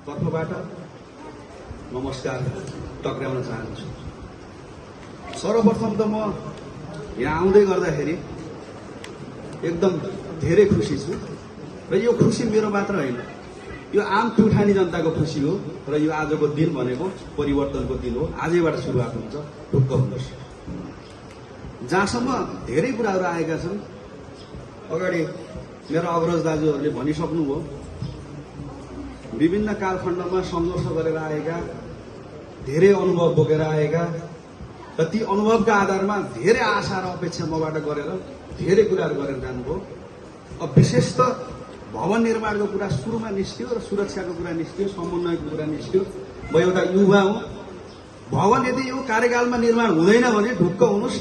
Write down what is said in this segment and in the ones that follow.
तर्फबाट नमस्कार टक्राउन चाहन्छु। सर्वप्रथम त म यहाँ आउँदै गर्दाखेरि एकदम धेरै खुसी छु र यो खुसी मेरो मात्र होइन, यो आम प्युठानी जनताको खुसी हो र यो आजको दिन भनेको परिवर्तनको दिन हो। आजैबाट सुरुवात हुन्छ, ढुक्क हुनुहोस्। जहाँसम्म धेरै कुराहरू आएका छन्, अगाडि मेरो अग्रज दाजुहरूले भनिसक्नुभयो, विभिन्न कालखण्डमा सङ्घर्ष गरेर आएका, धेरै अनुभव बोकेर आएका र ती अनुभवका आधारमा धेरै आशा र अपेक्षा मबाट गरेर धेरै कुराहरू गरेर जानुभयो। अब विशेष त भवन निर्माणको कुरा सुरुमा निस्क्यो र सुरक्षाको कुरा निस्क्यो, समन्वयको कुरा निस्क्यो। म एउटा युवा हुँ। भवन यदि यो कार्यकालमा निर्माण हुँदैन भने ढुक्क हुनुहोस्,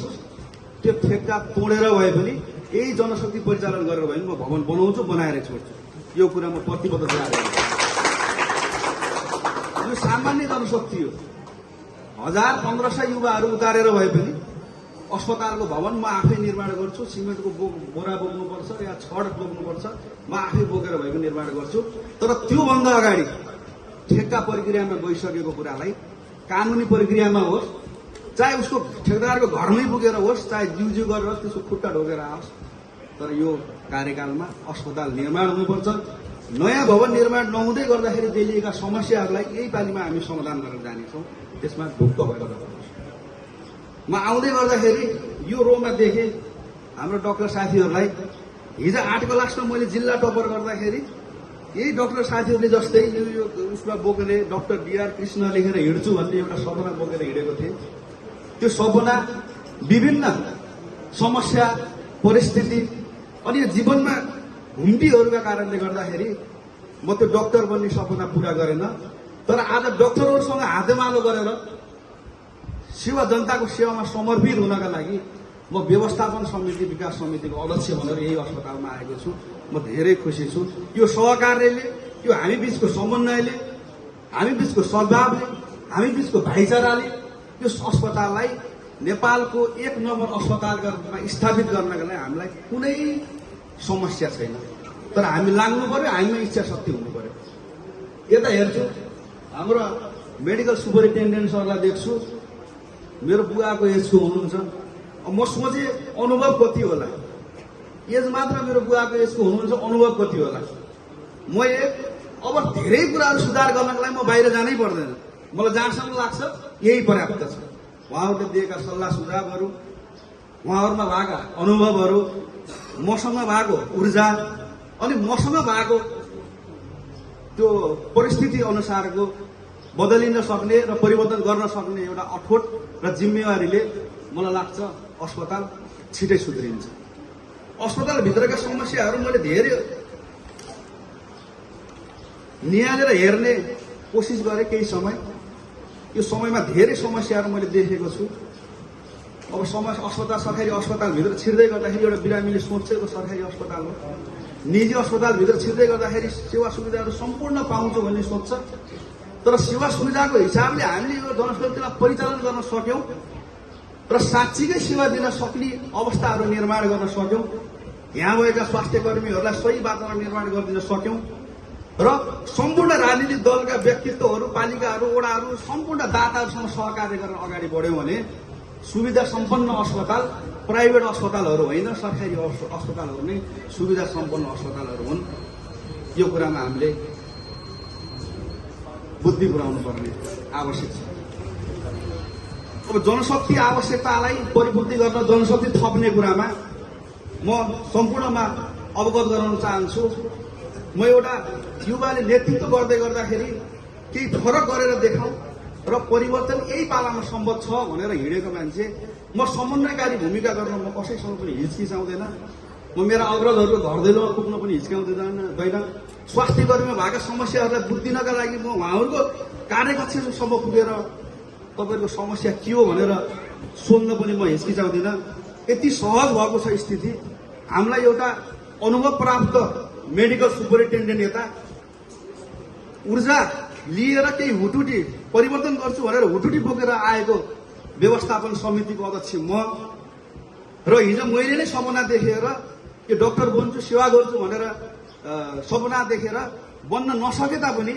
त्यो ठेक्का तोडेर भए पनि यही जनशक्ति परिचालन गरेर भए पनि म भवन बनाउँछु, बनाएर छोड्छु। यो कुरा म प्रतिबद्धता गरेँ। यो सामान्य जनशक्ति हो। 1000-1500 युवाहरू उतारेर भए पनि अस्पतालको भवन म आफै निर्माण गर्छु। सिमेन्टको बोरा बोक्नुपर्छ या छड बोक्नुपर्छ, म आफै बोकेर भए पनि निर्माण गर्छु। तर त्योभन्दा अगाडि ठेक्का प्रक्रियामा गइसकेको कुरालाई कानुनी प्रक्रियामा होस्, चाहे उसको ठेकेदारको घरमै पुगेर होस्, चाहे जिउ गरेर होस्, त्यसको खुट्टा ढोकेर आओस्, तर यो कार्यकालमा अस्पताल निर्माण हुनुपर्छ। नयाँ भवन निर्माण नहुँदै गर्दाखेरि देखिएका समस्याहरूलाई यही पालिमा हामी समाधान गरेर जानेछौँ। त्यसमा ढुक्क भएर गर्नुहोस्। म आउँदै गर्दाखेरि यो रोमा देखेँ हाम्रो डाक्टर साथीहरूलाई। हिजो 8 क्लासमा मैले जिल्ला टपर गर्दाखेरि यही डाक्टर साथीहरूले जस्तै यो उसमा बोकेर डाक्टर डीआर कृष्ण लेखेर हिँड्छु भन्ने एउटा सपना बोकेर हिँडेको थिएँ। त्यो सपना विभिन्न समस्या, परिस्थिति अनि जीवनमा घुम्तीहरूका कारणले गर्दाखेरि म त्यो डाक्टर बन्ने सपना पुरा गरेन। तर आज डाक्टरहरूसँग हातेमालो गरेर सेवा, जनताको सेवामा समर्पित हुनका लागि म व्यवस्थापन समिति, विकास समितिको अध्यक्ष भनेर यही अस्पतालमा आएको छु। म धेरै खुसी छु। यो सहकार्यले, यो हामी बीचको समन्वयले, हामी बीचको सद्भावले, हामी बीचको भाइचाराले यो अस्पताललाई नेपालको 1 नम्बर अस्पतालमा स्थापित गर्नका लागि हामीलाई कुनै समस्या छैन। तर हामी लाग्नु पर्यो, हामीमा इच्छा शक्ति हुनु पर्यो। यता हेर्छु, हाम्रो मेडिकल सुपरिन्टेन्डेन्ट सरलाई देख्छु, मेरो बुवाको एजको हुनुहुन्छ। म सोचेँ अनुभव कति होला, एज मात्र मेरो बुवाको एजको हुनुहुन्छ, अनुभव कति होला। म अब धेरै कुराहरू सुधार गर्नको लागि म बाहिर जानै पर्दैन। मलाई जहाँसम्म लाग्छ यही पर्याप्त छ। उहाँहरूले दिएका सल्लाह सुझावहरू, उहाँहरूमा भएका अनुभवहरू, मसँग भएको ऊर्जा अनि मसँग भएको त्यो परिस्थिति अनुसारको बदलिन सक्ने र परिवर्तन गर्न सक्ने एउटा अठोट र जिम्मेवारीले मलाई लाग्छ अस्पताल छिटै सुध्रिन्छ। अस्पतालभित्रका समस्याहरू मैले धेरै निहालेर हेर्ने कोसिस गरेँ केही समय। यो समयमा धेरै समस्याहरू मैले देखेको छु। अब अस्पताल, सरकारी अस्पतालभित्र छिर्दै गर्दाखेरि एउटा बिरामीले सोचेको सरकारी अस्पताल हो, निजी अस्पतालभित्र छिर्दै गर्दाखेरि सेवा सुविधाहरू सम्पूर्ण पाउँछु भन्ने सोच्छ। तर सेवा सुविधाको हिसाबले हामीले यो जनशक्तिलाई परिचालन गर्न सक्यौँ र साँच्चीकै सेवा दिन सक्ने अवस्थाहरू निर्माण गर्न सक्यौँ। यहाँ भएका स्वास्थ्य कर्मीहरूलाई सही वातावरण निर्माण गरिदिन सक्यौँ र सम्पूर्ण राजनीतिक दलका व्यक्तित्वहरू, पालिकाहरू, वडाहरू, सम्पूर्ण दाताहरूसँग सहकार्य गरेर अगाडि बढ्यौँ भने सुविधा सम्पन्न अस्पताल प्राइभेट अस्पतालहरू होइन, सरकारी अस्पतालहरू नै सुविधा सम्पन्न अस्पतालहरू हुन्। यो कुरामा हामीले बुद्धि पुर्याउनु पर्ने आवश्यक छ। अब जनशक्ति आवश्यकतालाई परिपूर्ति गर्न, जनशक्ति थप्ने कुरामा म सम्पूर्णमा अवगत गराउन चाहन्छु। म एउटा युवाले नेतृत्व गर्दै गर्दाखेरि केही फरक गरेर देखाउँ र परिवर्तन यही पालामा सम्भव छ भनेर हिँडेको मान्छे। म समन्वयकारी भूमिका गर्न म कसैसँग पनि हिचकिचाउँदैन। म मेरा अग्रजहरूको घर दैलोमा पुग्न पनि हिचकाउँदैन। स्वास्थ्य कर्मीमा भएका समस्याहरूलाई बुझ्दिनका लागि म उहाँहरूको कार्यकक्षसम्म पुगेर तपाईँहरूको समस्या के हो भनेर सोध्न पनि म हिचकिचाउँदिनँ। यति सहज भएको छ स्थिति। हामीलाई एउटा अनुभव प्राप्त मेडिकल सुपरिन्टेन्डेन्ट यता ऊर्जा लिएर केही हुटुटी परिवर्तन गर्छु भनेर हुटुटी बोकेर आएको व्यवस्थापन समितिको अध्यक्ष म र हिजो मैले नै सपना देखेर यो डाक्टर बन्छु, सेवा गर्छु भनेर सपना देखेर बन्न नसके तापनि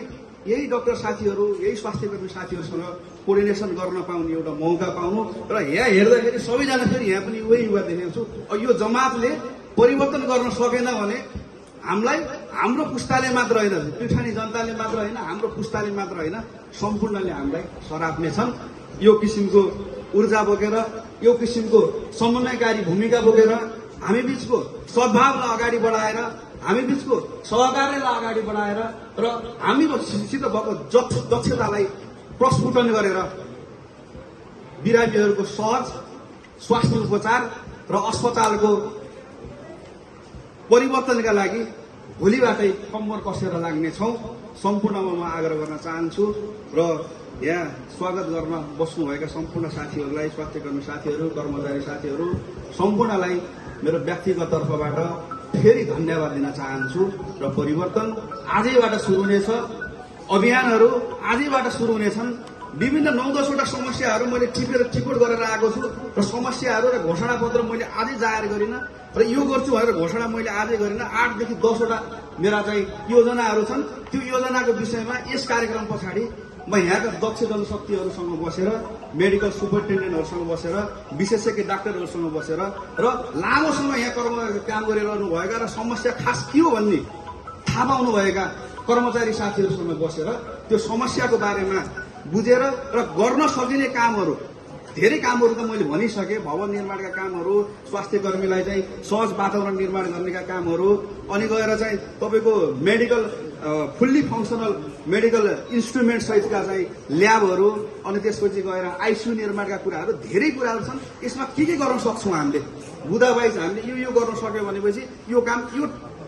यही डाक्टर साथीहरू यही स्वास्थ्यकर्मी साथीहरूसँग कोर्डिनेसन गर्न पाउने एउटा मौका पाउनु र यहाँ हेर्दाखेरि सबैजना फेरि यहाँ पनि उही युवा देखेको छु। यो जमातले परिवर्तन गर्न सकेन भने हामीलाई हाम्रो पुस्ताले मात्र होइन, प्युठानी जनताले मात्र होइन, हाम्रो पुस्ताले मात्र होइन, सम्पूर्णले हामीलाई सराप्नेछन्। यो किसिमको ऊर्जा बोकेर, यो किसिमको समन्वयकारी भूमिका बोकेर हामी बीचको सद्भावलाई अगाडि बढाएर, हामी बीचको सहकार्यलाई अगाडि बढाएर र हामीसित भएको दक्षतालाई प्रस्फुटन गरेर बिरामीहरूको सहज स्वास्थ्य उपचार र अस्पतालको परिवर्तनका लागि भोलिबाटै कम्मर कसेर लाग्नेछौँ। सम्पूर्णमा म आग्रह गर्न चाहन्छु र यहाँ स्वागत गर्न बस्नुभएका सम्पूर्ण साथीहरूलाई, स्वास्थ्यकर्मी साथीहरू, कर्मचारी साथीहरू सम्पूर्णलाई मेरो व्यक्तिगत तर्फबाट फेरि धन्यवाद दिन चाहन्छु। र परिवर्तन आजैबाट सुरु हुनेछ, अभियानहरू आजैबाट सुरु हुनेछन्। विभिन्न 9-10 वटा समस्याहरू मैले टिपोट गरेर आएको छु र समस्याहरू र घोषणापत्र मैले आजै जाहेर गरिनँ र यो गर्छु भनेर घोषणा मैले आजै गरिनँ। 8 देखि 10 वटा मेरा चाहिँ योजनाहरू छन्। त्यो योजनाको विषयमा यस कार्यक्रम पछाडि म यहाँका दक्ष जनशक्तिहरूसँग बसेर, मेडिकल सुपरिन्टेन्डेन्टहरूसँग बसेर, विशेषज्ञ डाक्टरहरूसँग बसेर र लामो समय यहाँ काम गरिरहनु भएका र समस्या खास के हो भन्ने थाहा पाउनुभएका कर्मचारी साथीहरूसँग बसेर त्यो समस्याको बारेमा बुझेर र गर्न सकिने कामहरू, धेरै कामहरू त मैले भनिसकेँ। भवन निर्माणका कामहरू, स्वास्थ्य कर्मीलाई चाहिँ सहज वातावरण निर्माण गर्नेका कामहरू, अनि गएर चाहिँ तपाईँको medical fully functional medical instrument सहितका चाहिँ ल्याबहरू, अनि त्यसपछि गएर आइसियु निर्माणका कुराहरू, धेरै कुराहरू छन्। यसमा के गर्न सक्छौँ हामीले बुदावाइज हामीले यो गर्न सक्यो भनेपछि यो काम यो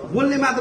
बोल्ने मात्र